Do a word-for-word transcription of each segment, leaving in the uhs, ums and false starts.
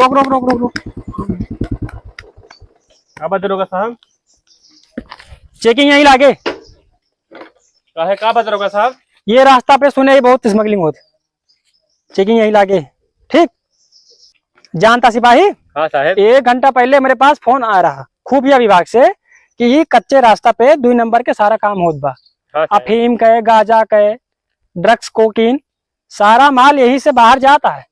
रोक, रोक, रोक, रोक, रोक। का बात दरोगा साहब? Checking यहीं लागे। काहे, का बात दरोगा साहब? ये रास्ता पे सुने ही बहुत smuggling होत। Checking यहीं लागे। ठीक। जानता सिपाही? हाँ साहब। एक घंटा पहले मेरे पास phone आ रहा खुफिया विभाग से कि ये कच्चे रास्ता पे दुई नंबर के सारा काम होत बा। हाँ साहब। अफीम के, गांजा के, drugs, cocaine, सारा माल यहीं से बाहर जाता है।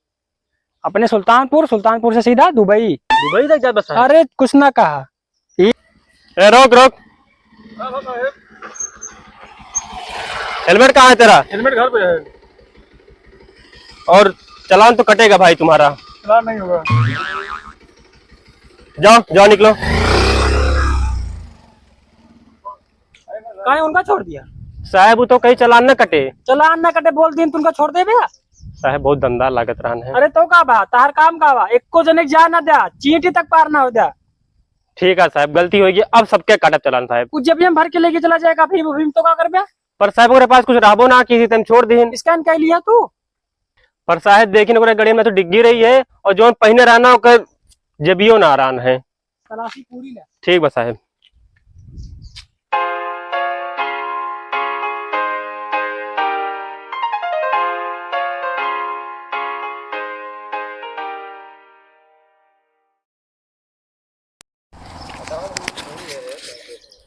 अपने सुल्तानपुर, सुल्तानपुर से सीधा दुबई। दुबई तक जात बा साहब? अरे कुछ ना कहा। ए, रोक, रोक। Helmet कहाँ है तेरा? Helmet घर पे है। और चालान तो कटेगा भाई तुम्हारा। चालान नहीं होगा। जाओ, जाओ, निकलो। काहे उनका छोड़ दिया? साहब, वो तो कहीं चालान न कटे। चालान न कटे, बोल दिन तुमका छोड़ देबे? साहब, बहुत दमदार लागत रहन है। अरे तो का बा, तार काम का बा? एको जने के जा ना द्या, चींटी तक पार ना हो द्या। ठीक है साहब, गलती होगी, अब सबके काटब चालान साहब। कुछ जब हम भर के लेके चला जाएगा, फिर, फिर तो का करबे? पर साहब, ओकरे पास कुछ रहबो ना, किसी टाइम छोड़ दिहिन। Scan कर लिया तू? पर साहब, देखिन, ओकरे गड़िया में तो डिग्गी रही है, और जौन पहिने रहना, ओकर जेबियो ना रहन है। तलाशी पूरी ले। ठीक बा साहेब।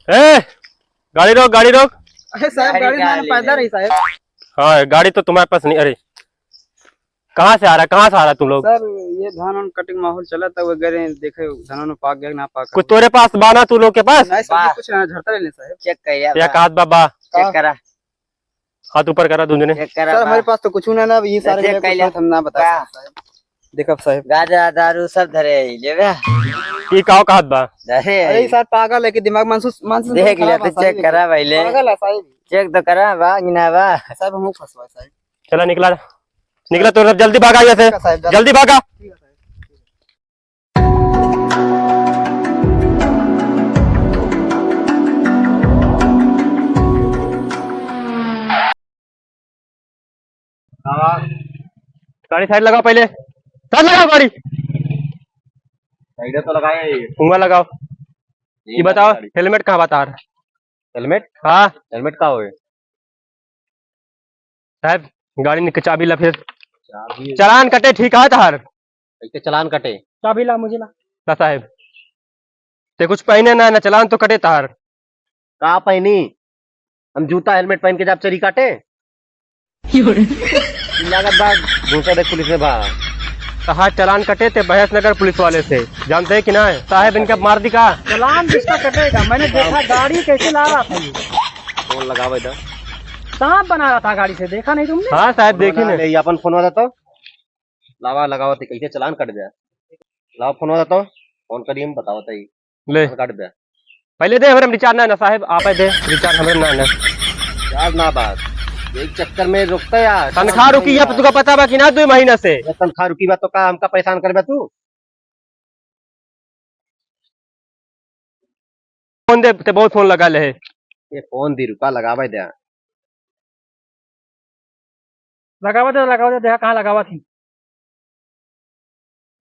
ए, गाड़ी रोक, गाड़ी रोक। अरे साहेब, गाड़ी गाड़ी ना, ना, पैदल रही साहेब। हाँ, गाड़ी तो तुम्हारे पास नहीं। अरे, कहाँ से आ रहा, कहाँ से आ रहा तू लोग? सर, ये धान वान cutting माहौल चला था, वो गए देखे धान वान पाक गया कि ना पाक। कुछ तोरे पास बाना तू लोग के पास? नहीं सर, बा। कुछ ना, झड़ता रहने साहेब। Check कर लिया क्या बा। कहात बा, बा? Check करा। हाथ ऊपर करा दूं जने। Check करा सर, बा। हमारे पास तो कुछ ना, ना, ये सारे check के कर लिया। कुछ हम ना बता बा। सकते साहेब। देखब साहेब। गांजा, दारू सब धरे ही लेबे। ई काव कहात बा? धरे अरे, ही। ई साहब पागल है कि दिमाग मानसिक, मानसिक देख खराब लिया है तो साहब, check करा पहले। पागल है साहब। Check तो करा बा कि ना बा? साहब, हमहू फंसवा है साहब। चला निकला, निकला तो जल्दी भागा यहाँ से, ठीक है साहब, जल्दी। जल्दी भागा। ठीक है साहब। हाँ। गाड़ी side लगाओ पहले, side लगाओ गाड़ी। Side तो लगाए ही। हुआ लगाओ। ये ये बताओ गाड़ी। Helmet कहाँ बा तार? Helmet? हाँ। Helmet का होए? साहब, गाड़ी निक चाबी ला फिर। चाबी? चालान कटे, ठीक है तार? कैसे चालान कटे? चाबी ला, मुझे ला। ला साहब। ते कुछ पहिने ना, ना चालान तो कटे तार। का पहिनी? हम जूता helmet पहिन के जाब चोरी काटे? लागत बा घूसा दे पुलिस में बा। तहार चालान कटे ते बहस न कर पुलिस वाले से, जानते हैं कि ना? साहब इनका मार दी का? चालान किसका कटेगा? मैंने देखा गाड़ी कैसे ला रहा था ये। Phone लगावे दो। सांप बना रहा था गाड़ी से, देखा नहीं तुमने? हाँ साहब, देखी ना। ले, अपन phone वाला तो। लावा लगावत है, कैसे चालान कट जाए? लावा phone वाला तो, phone करी हम बतावत है, ले। Phone काट दे। पहले दे, हमरे recharge ना, ना साहेब, आप दे, recharge हमरे ना, ना। Recharge ना बात, एक चक्कर में रुकता यार। तनख्वाह रुकी है, तुका पता बा कि ना, दो महीना से? ये तनख्वाह रुकी बा तो का हमका परेशान करबे तू? Phone दे, ते बहुत phone लगा ले है। ये phone दी, रुका, लगावे दे। लगावा दे, लगावा दे, देखा कहाँ लगावा थी।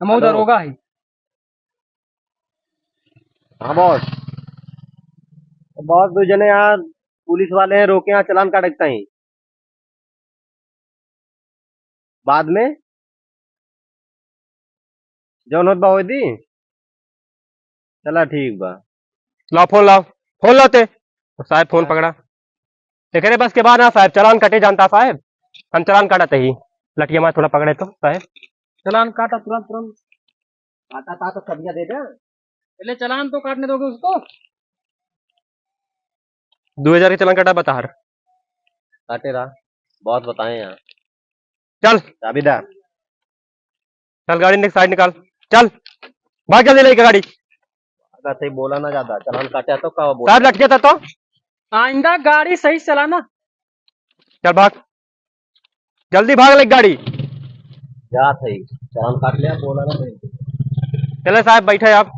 हम Hello। दरोगा है। हाँ boss। Boss, दो जने यहाँ पुलिस वाले हैं, रोके यहाँ चालान काटता ही। बाद में जौन होत बा होई दी। चला ठीक बा। लाओ phone लाओ, phone लाओ ते। तो साहेब phone हाँ। पकड़ा। एकरे बस के बाद ना साहेब, चालान कटे जानता साहेब। हम चालान काटत ही। लठिया मार थोड़ा पकड़े तो साहेब। चालान काटा तुरंत, तुरंत। काटा था तो कबिया दे दे। पहले चालान तो काटने दोगे उसको। दो हजार के चालान काटा बता हर। काटे रहा, बहुत बताए यहाँ। चल। चाबी दा। चल गाड़ी निक-, side निकाल। चल। भाग जल्दी लेके गाड़ी। अगर सही बोला ना ज्यादा, चालान काटे तो का बोला? साहब लटके था तो? आइंदा गाड़ी सही चलाना। चल भाग। जल्दी भाग ले गाड़ी। जा सही, चालान काट लिया, बोला ना सही। चले साहब, बैठे आप।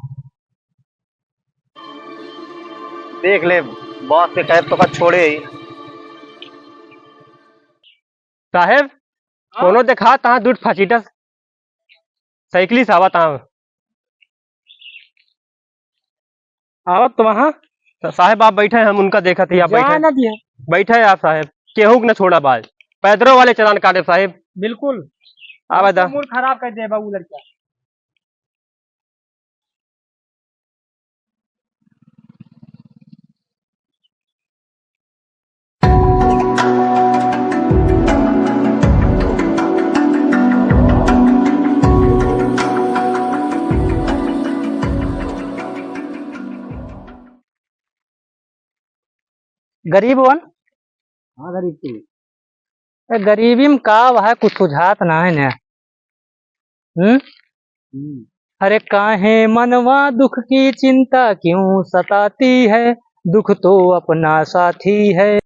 देख ले, boss के कहे तो का छोड़े ही। साहेब, हाँ? कोनो देखा तहाँ दूध फाचीटस। साइकिल से आवत आव। आवत तो वहाँ। सा-, साहेब, आप बैठे, हम उनका देखत ही, आप जा बैठे। ना दिया। बैठे आप साहेब, केहू के न छोड़ा बाज। पैदरो वाले चलान काटे साहेब। बिल्कुल। आवा दा। मूड खराब कर दे बाबू लड़का। गरीब वन? हाँ, गरीब तू। ए, गरीबी में का वह कुछ सुझात ना है ने। हम्म? हम्म। अरे काहे मनवा दुख की चिंता क्यों सताती है, दुख तो अपना साथी है।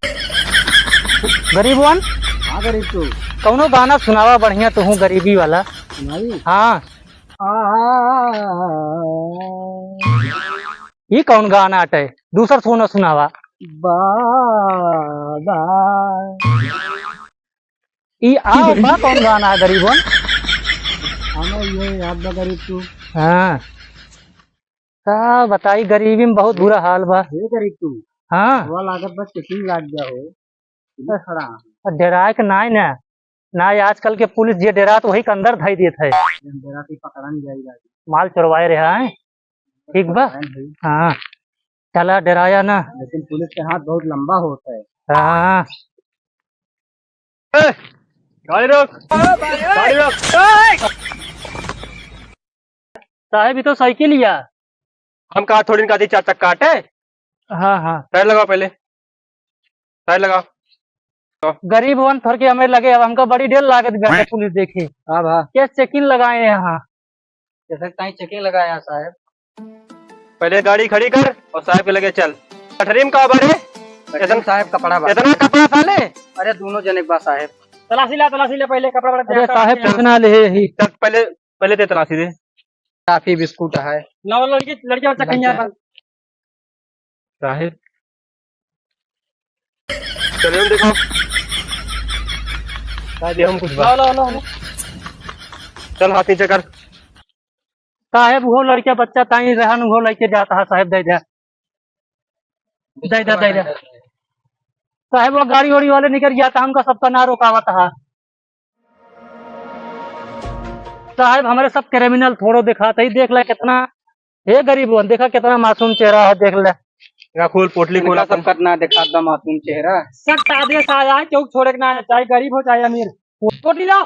गरीबवन? हाँ, गरीब तू। कौनो गाना सुनावा बढ़िया तुहूँ गरीबी वाला। सुनाई? हाँ। आ, ई कौन गाना अटे? दूसर सुनो सुनावा। बा, बा। ई आ बा कौन गाना है गरीबन? हमें ये याद बा गरीब तू। हाँ। का बताई, गरीबी में बहुत बुरा हाल बा। हे गरीब तू। हाँ। वो लागत बस किसी लाग गया हो। इधर खड़ा है। अब डेराए के नाई ना। ना, आजकल के पुलिस जे डेरात वही के अंदर धई देत है। डेरात ही पकड़न जाई गाड़ी। माल चोरवाए रहा है। ठीक बा? पकड़न है। हाँ। चला, डेराया ना। लेकिन पुलिस के हाथ बहुत लंबा होता है। हाँ। ए, गाड़ी रोक, गाड़ी रोक। साहेब, ई तो साइकिल या। हम कहा थोड़ी ना कहती चार चक्का अटे। हाँ, हाँ। टायर लगाओ पहले, टायर लगाओ। गरीब वन थोड़ के हमें लगे, अब हमका बड़ी डेर लागत बा पुलिस देखी। हाँ भा। क्या चेकिंग लगाए हैं यहाँ? जैसे ताई चेकिंग लगाया साहेब। पहले गाड़ी खड़ी कर और साहेब के लगे चल। गठरी में का बारे? गठरी में इतन-, साहेब कपड़ा बा। इतना कपड़ा साले? अरे दोनों जने के बा साहेब। तलाशी ला, तलाशी ले पहले कपड़ा बड़ा अरे साहेब, कितना ले ही? तक पहले, पहले ते तलाशी दे। काफी बिस्कुट है। नौ लड़की, लड़कियां बच्चा कहीं लड़का। साहेब, चले हम देखो। का दे हम कुछ बा? लो, लो, लो, लो। चल हाथ नीचे कर। साहेब, वो लड़का बच्चा ताई रहन, वो लेके जाता है साहेब, दे दे। दे दे, दे दे। साहेब, वो गाड़ी वाड़ी वाले निकल जाता, हमका सबका ना रोकावत है। साहेब, हमरे सब क्रिमिनल थोड़ो दिखाते ही, देख ले कितना, हे गरीब वन, देखा कितना मासूम चेहरा है, देख ले। का खोल, पोटली खोल इनका अपन। सब करना दिखाता मासूम चेहरा। सख्त आदेश आया है, क्यों छोड़े के ना है, चाहे गरीब हो चाहे अमीर। पोटली लाओ।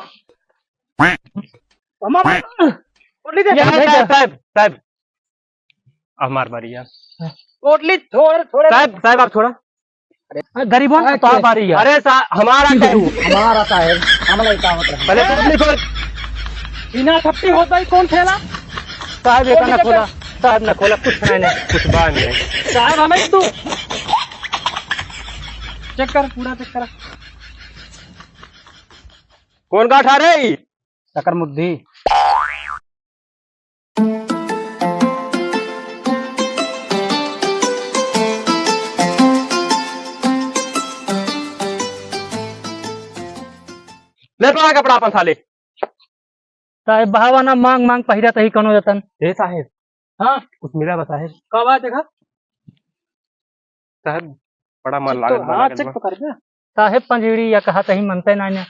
हम पोटली दे। ये साहेब, साहेब, साहेब, साहेब। अब हमार बारी है। पोटली छोड़, छोड़। साहेब, साहेब, आप छोड़ा। अरे, गरीबन, अरे, तो आप आ रही है। अरे सा-, हमारा क्या हुआ? हमारा साहेब, हम नहीं का मतलब। पहले पोटली खोल। बिना छुट्टी होता ही कौन खेला? साहेब, ये कौन ना खोला। साहेब, ना खोला, कुछ नहीं, नहीं, कुछ बात नहीं। साहेब, हमें तू चेक कर, पूरा चेक कर। कौन गाठ आ रही? चक्कर मुद्दी। ले पड़ा कपड़ा अपन साले। साहेब, बहावा ना, मांग मांग पहिरा तही कनो जतन। ए साहेब। हाँ? कुछ मिला बा साहेब? का बात देखा? साहेब, बड़ा मन चेक लागत तो, बा, हाँ, लागत चेक बा। तो कर दे। साहेब, पंजीरी या कहा तही मनते ना ना।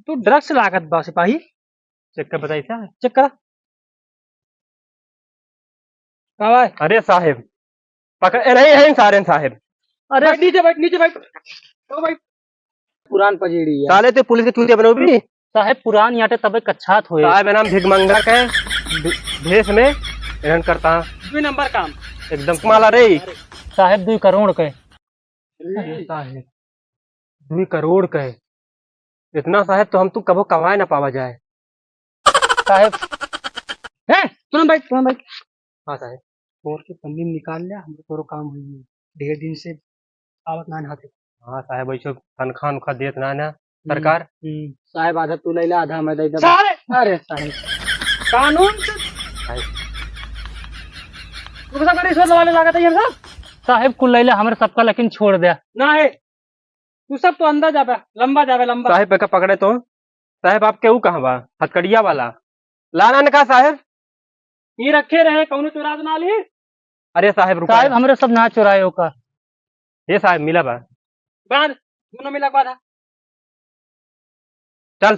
तू ड्रग्स लागत बा सिपाही। चेक कर बताई साहेब। चेक करा। का बा? अरे साहेब, पकड़, ए, नहीं है सारे साहेब। अरे बैठ नीचे, बैठ नीचे, बैठ। ओ भाई। पुरान पजीड़ी है। साले ते पुलिस के चूतिया बनोबी? साहेब पुरान याटे तबे कच्छात होए। साहेब नाम भिखमंगा के भे-, भेष में एहन करता। दुई नंबर काम। एकदम माला रे। साहेब दुई करोड़ के। अरे साहेब, दुई करोड़ के। इतना साहेब तो हम तू कबो कमाए ना पावा जाए। साहेब। हैं? तुरंत बैठ, तुरंत बैठ। हाँ साहेब। तोर के पन्नी में निकाल लिया, हम तोरो काम हुई। ढेर दिन से आवत ना हाथे। हाँ साहेब, ऐसे तनखा उनखा देत ना ना हम्म, सरकार। हम्म। साहेब आधा तू ले ले, आधा मैं दे देबो। सारे! अरे साहेब। कानून से साहेब। तू कैसा करी सोच वाले लागत है ये सब? साहेब कुल ले ले, हमरे सबका लेकिन छोड़ दे। ना है। तू सब तो अंदर जाबे, लंबा जाबे, लंबा। साहेब, एका पकड़े तो। साहेब, आपके ऊ कहाँ बा? हथकड़िया वाला। लाना न का साहेब? ई रखे रहे, कौनो चुरा तो ना ली? अरे साहेब, रुका साहेब, ना। हमरे सब ना चुराए ओका। हे साहेब, मिला बा। बांध, दोनों मिला के बांधा। चल।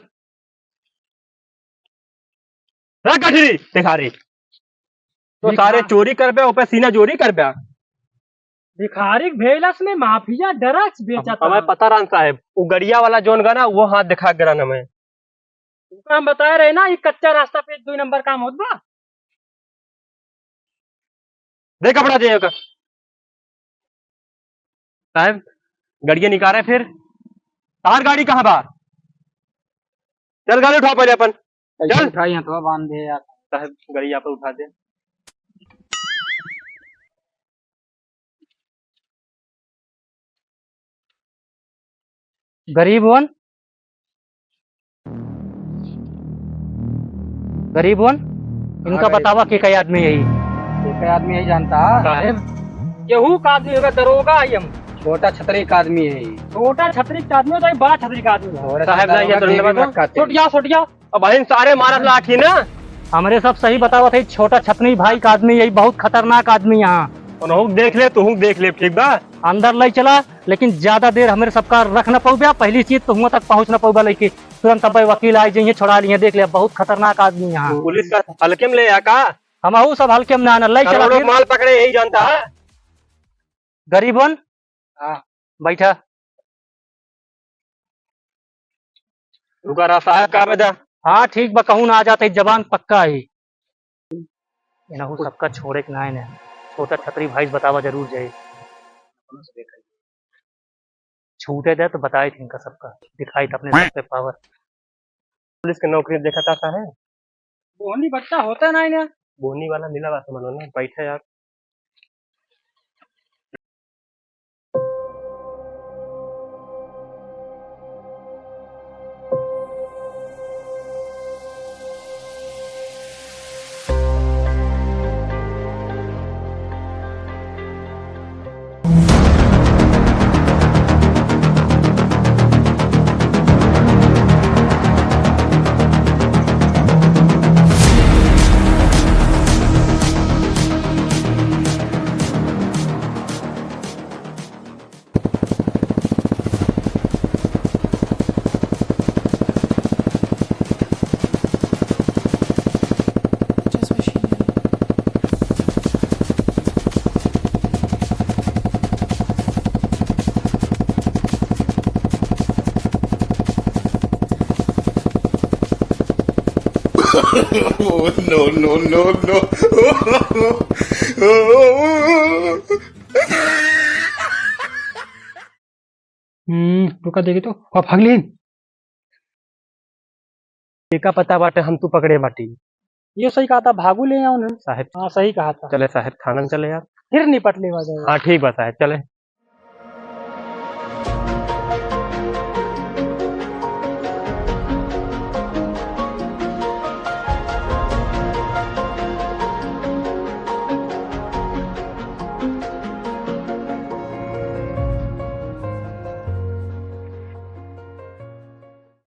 रख गठरी, भिखारी। तो भिखा- सारे चोरी करबे, ऊपर सीना जोरी करबे। भिखारी के भेलस में माफिया drugs बेचता। हमें पता रहन साहेब, वो गड़िया वाला जोन गा ना, वो हाथ दिखा के रहन हमें। तुमको हम बताए रहे ना, ये कच्चा रास्ता पे दो नंबर काम होत बा। दे कपड़ा दे ओकर। साहेब, गड़िया निकाले फिर। तार गाड़ी कहाँ बा? चल गाड़ी उठा पहले अपन। कैसे चल। उठाई हथवा बांध दे यार। साहेब, गड़िया पे उठा दे। गरीब वन, गरीब वन, इनका हाँ भाई। बतावा के कई आदमी है? के कई आदमी है जानता? साहेब, केहू का आदमी होगा, दरोगा है हम। छोटा छतरी का आदमी है। छोटा छतरी का आदमी होता है, बड़ा छतरी का आदमी होता है। छोटा साहेब, छतरी ना, ये का तो आदमी नहीं भी बता। मत खाते। छोटिया, छोटिया। अब भाई सारे मारत लाठी ना। हमरे सब सही बतावत है, छोटा छतनी भाई का आदमी, यही बहुत खतरनाक आदमी यहाँ। उनहू देख ले, तुहू देख ले, ठीक बा? अंदर ले चला, लेकिन ज्यादा देर हमरे सबका रख न पउबा। पहली चीज तो हुआ तक पहुँच न पउबा, लेके तुरंत अब वकील आ जाइए, छोड़ा लिए। देख ले, बहुत खतरनाक आदमी यहाँ। पुलिस का हल्के में ले या का? हमहू सब हल्के में ना, ना, ले चला करोड़ों फिर। माल पकड़े, यही जानता है। गरीबन, हाँ। बैठा। रुका रहा साहब, का बजा? हाँ, ठीक बा, कहूँ ना आ जाते, जबान पक्का है। इनहू सबका छोड़े के ना है ने। छोटा छतरी भाई बतावा जरूर जाए। छूटे दे तो बताए थे इनका सबका, दिखाई थे अपने सब पे पावर। पुलिस के नौकरी देखा था साहब। बोहनी बच्चा होता ना इन्हें। बोहनी वाला मिला बा समझ में ना, बैठे यार। Oh, no, no, no, no। हम्म, रुका, देखी तो, हाँ, भाग लेन। एका पता बाटे, हम तू पकड़े बाटी। ये सही कहा था, भागू ले आओ ना। साहेब। हाँ, सही कहा था। चले साहेब, थाना में चले यार। फिर निपट लेवा जाए। हाँ, ठीक बा साहेब, चले।